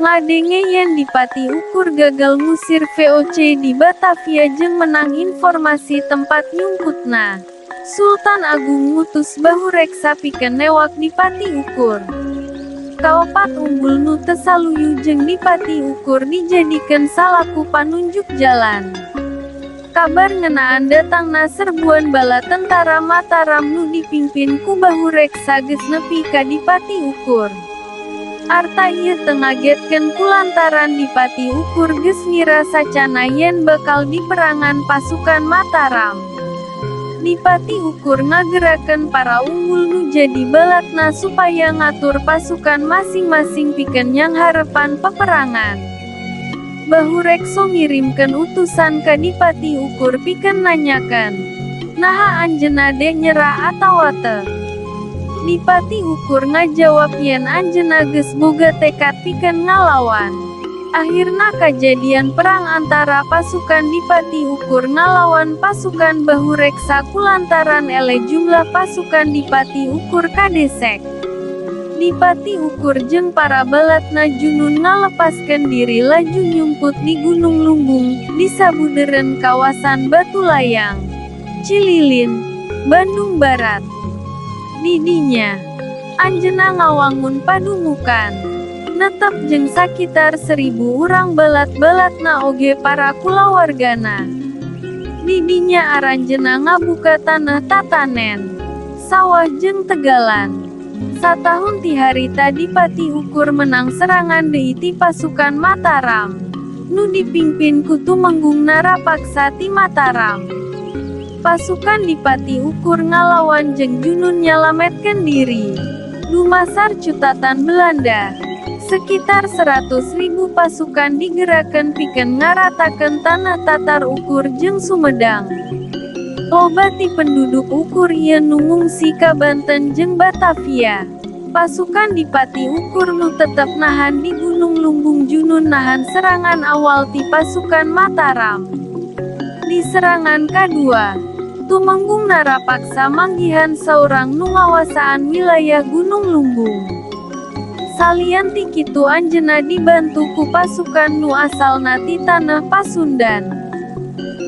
Ngadenge yen Dipati Ukur gagal ngusir VOC di Batavia jeung menang informasi tempat nyumputna, Sultan Agung ngutus Bahureksa pikeun newak Dipati Ukur. Kaopat umbul nu teu saluyu jeung Dipati Ukur dijadikeun salaku panunjuk jalan. Kabar ngeunaan datangna serbuan bala tentara Mataram nu dipimpin ku Bahureksa geus nepi ka Dipati Ukur. Arta ieu teu ngagetkeun kulantaran Dipati Ukur geus ngira sacana yen bakal diperangan pasukan Mataram. Dipati Ukur ngagerakeun para umbul nu jadi balatna supaya ngatur pasukan masing-masing pikeun nyangharepan peperangan. Bahurekso ngirimkeun utusan ka Dipati Ukur pikeun nanyakeun, naha anjeunna dek nyerah atawa teu. Dipati Ukur ngajawab yen anjeunna geus boga tekad pikeun ngalawan. Akhirna kajadian perang antara pasukan Dipati Ukur ngalawan pasukan Bahureksa kulantaran eleh jumlah pasukan Dipati Ukur kadesek. Dipati Ukur jeung para balatna junun ngalepaskeun diri laju nyumput di Gunung Lumbung, di sabudeureun kawasan Batu Layang, Cililin, Bandung Barat. Di dinya, anjeunna ngawangun padumukan, netep jeung sakitar 1.000 urang balat-balatna oge para kulawargana. Di dinya aranjeunna ngabuka tanah tatanen, sawah jeung tegalan. Satahun ti harita Dipati Ukur menang serangan deui ti pasukan Mataram, nu dipingpin ku Tumenggung Narapaksa ti Mataram. Pasukan Dipati Ukur ngalawan jeung junun nyalametkeun diri. Dumasar cutatan Belanda, sekitar 100.000 pasukan digerakkeun pikeun ngaratakeun tanah Tatar Ukur jeung Sumedang. Loba ti penduduk Ukur ieu nu ngungsi ka Banten jeung Batavia. Pasukan Dipati Ukur nu tetep nahan di Gunung Lumbung junun nahan serangan awal ti pasukan Mataram. Di serangan kadua, Tumenggung Narapaksa manggihan saurang nu ngawasaan wilayah Gunung Lumbung. Salian ti kitu, anjeunna dibantu ku pasukan nu asalna ti tanah Pasundan.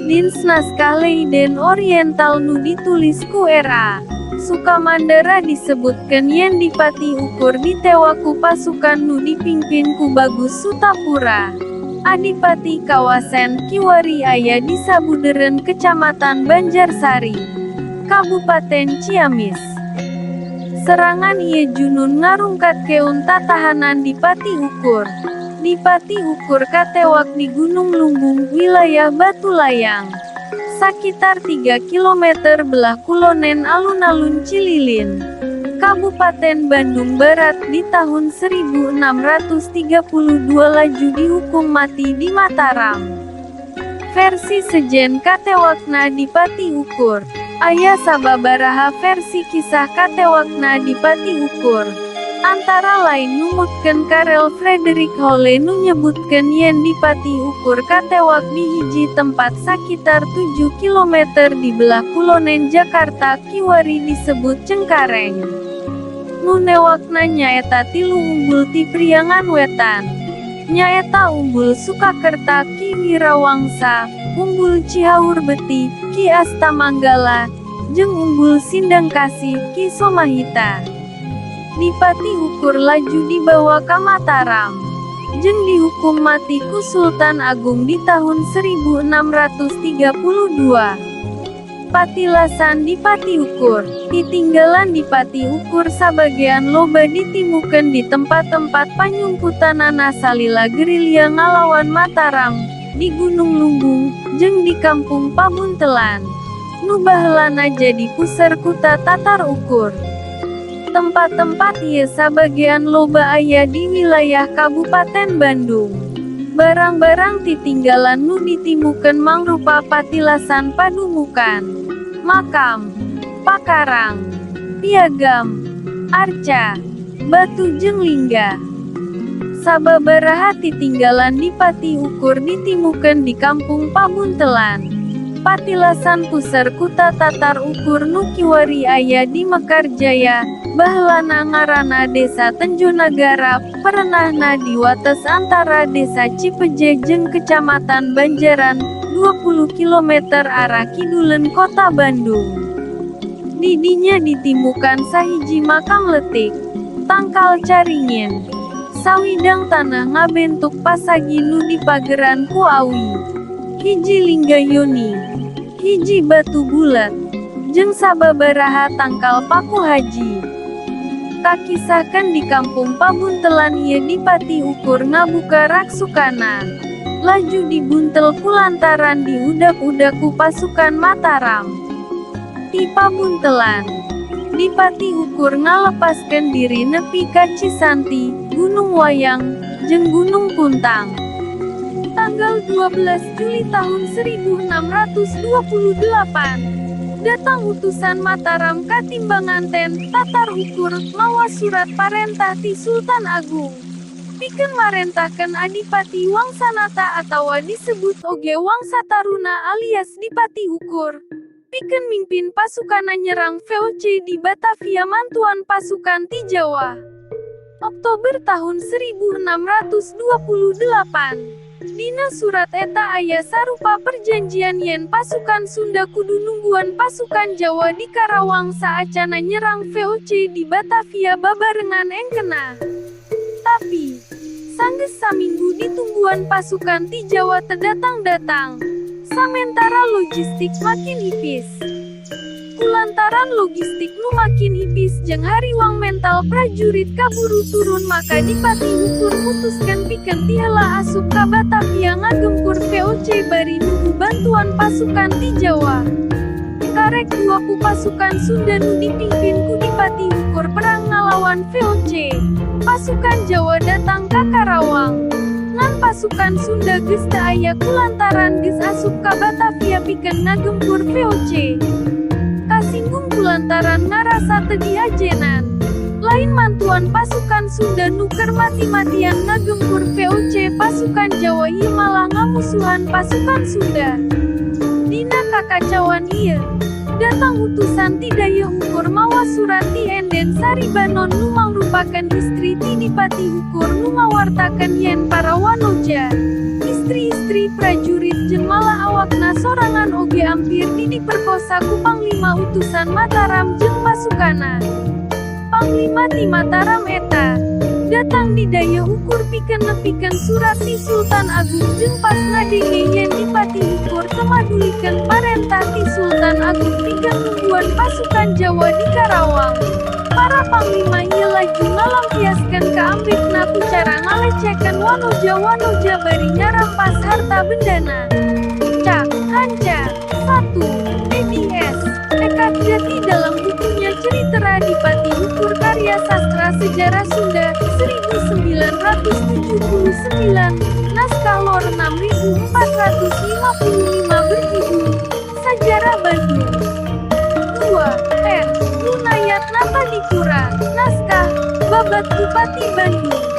Dins naskah Leiden Oriental nu ditulis ku R.A. Sukamandara disebutkeun yen Dipati Ukur ditewak ku pasukan nu dipingpin ku Bagus Sutapura, Adipati Kawasen, kiwari aya di sabudeureun Kecamatan Banjarsari, Kabupaten Ciamis. Serangan ieu junun ngarungkatkeun tatahanan Dipati Ukur. Dipati Ukur katewak di Gunung Lumbung, wilayah Batu Layang, sakitar 3 km belah kulonen Alun-alun Cililin, Kabupaten Bandung Barat di tahun 1632 laju dihukum mati di Mataram. Versi sejen katewakna Dipati Ukur. Aya sababaraha versi kisah katewakna Dipati Ukur. Antara lain numutkeun Karel Frederik Holle nu nyebutkeun yen Dipati Ukur katewak di hiji tempat sakitar 7 km di belah kulonen Jakarta, kiwari disebut Cengkareng. Nu newakna nyaeta tilu umbul ti Priangan Wetan. Nyaeta Umbul Sukakerta Ki Wirawangsa, Umbul Cihaurbeuti Ki Astamanggala, jeung Umbul Sindangkasih Ki Somahita. Dipati Ukur laju dibawa ka Mataram, jeung dihukum mati ku Sultan Agung di tahun 1632. Patilasan Dipati Ukur. Titinggalan Dipati Ukur sabagean loba ditimukeun di tempat-tempat panyumputanana salila gerilya ngalawan Mataram, di Gunung Lumbung, jeung di Kampung Pabuntelan, nu baheulana jadi puseur kuta Tatar Ukur. Tempat-tempat ieu sabagean loba aya di wilayah Kabupaten Bandung. Barang-barang titinggalan nu ditimukeun mangrupa patilasan padumukan, makam, pakarang, piagam, arca, batu jeung lingga. Sababaraha titinggalan Dipati Ukur ditimukeun di Kampung Pabuntelan. Patilasan puser kuta Tatar Ukur nu kiwari aya di Mekarjaya, baheulana ngaranna Desa Tenjonagara, perenahna di wates antara Desa Cipeje jeung Kecamatan Banjaran, 20 km arah kiduleun Kota Bandung. Di dinya ditimukan sahiji makam leutik, tangkal caringin. Sawidang tanah ngabentuk pasagi nu dipageran ku awi. Hiji lingga yoni, hiji batu bulet, jeung sababaraha tangkal paku haji. Kakisahkeun di kampung Pabuntelan ieu Dipati Ukur ngabuka raksukana. Laju dibuntel kulantaran diudak-udak ku pasukan Mataram. Ti Pabuntelan, Dipati Ukur ngalepaskeun diri nepi ka Cisanti, Gunung Wayang, jeung Gunung Puntang. Tanggal 12 Juli tahun 1628, datang utusan Mataram ka Timbanganten, Tatar Ukur, mawa surat parentah ti Sultan Agung pikeun marentahkeun Adipati Wangsanata atawa disebut oge Wangsataruna alias Dipati Ukur, pikeun mimpin pasukanna nyerang VOC di Batavia mantuan pasukan ti Jawa. Oktober tahun 1628. Dina surat eta aya sarupa perjanjian yen pasukan Sunda kudu nungguan pasukan Jawa di Karawang saacana nyerang VOC di Batavia babarengan engkena. Tapi, sanggeus saminggu ditungguan pasukan ti Jawa teu datang-datang. Samentara logistik makin ipis. Kulantaran logistik nu makin ipis jeung hariwang mental prajurit kaburu turun, maka Dipati Ukur mutuskeun pikeun tiheula asup ka Batavia ngagempur VOC bari nunggu bantuan pasukan ti Jawa. Karek dua ku pasukan Sunda nu dipimpin ku Dipati Ukur perang ngalawan VOC. Pasukan Jawa datang ka Karawang. Ngan pasukan Sunda geus teu aya kulantaran geus asup ka Batavia pikeun ngagempur VOC. Kasinggung kulantaran ngarasa teu diajenan. Lain mantuan pasukan Sunda nu keur mati-matian ngagempur VOC, pasukan Jawa ieu malah ngamusuhan pasukan Sunda. Dina kakacauan ieu, datang utusan ti Dayeuh Ukur mawa surat ti Enden Saribanon nu mangrupakeun istri ti Dipati Ukur nu ngawartakeun yen para wanoja, istri-istri prajurit jeung malah awakna sorangan oge ampir diperkosa ku Panglima utusan Mataram jeung pasukanna. Panglima ti Mataram eta datang di Dayeuh Ukur pikeun nepikeun surat ti Sultan Agung jeung pas ngadenge yen Dipati Ukur teu madulikeun parentah ti Sultan Agung pikeun nungguan pasukan Jawa di Karawang, para panglima ieu laju ngalampiaskeun kaambekna ku cara ngalecehkeun wanoja-wanoja bari ngarampas harta bendana. Cak, Hanca, 1, eds. Ekadjati dalam bukunya Ceritera Dipati Ukur Karya Sastra Sejarah Sunda, 1979, naskah Lor 6455 berjudul Sajarah Bandung. 2. R. Lunayat Natadipura, naskah Babad Bupati Bandung.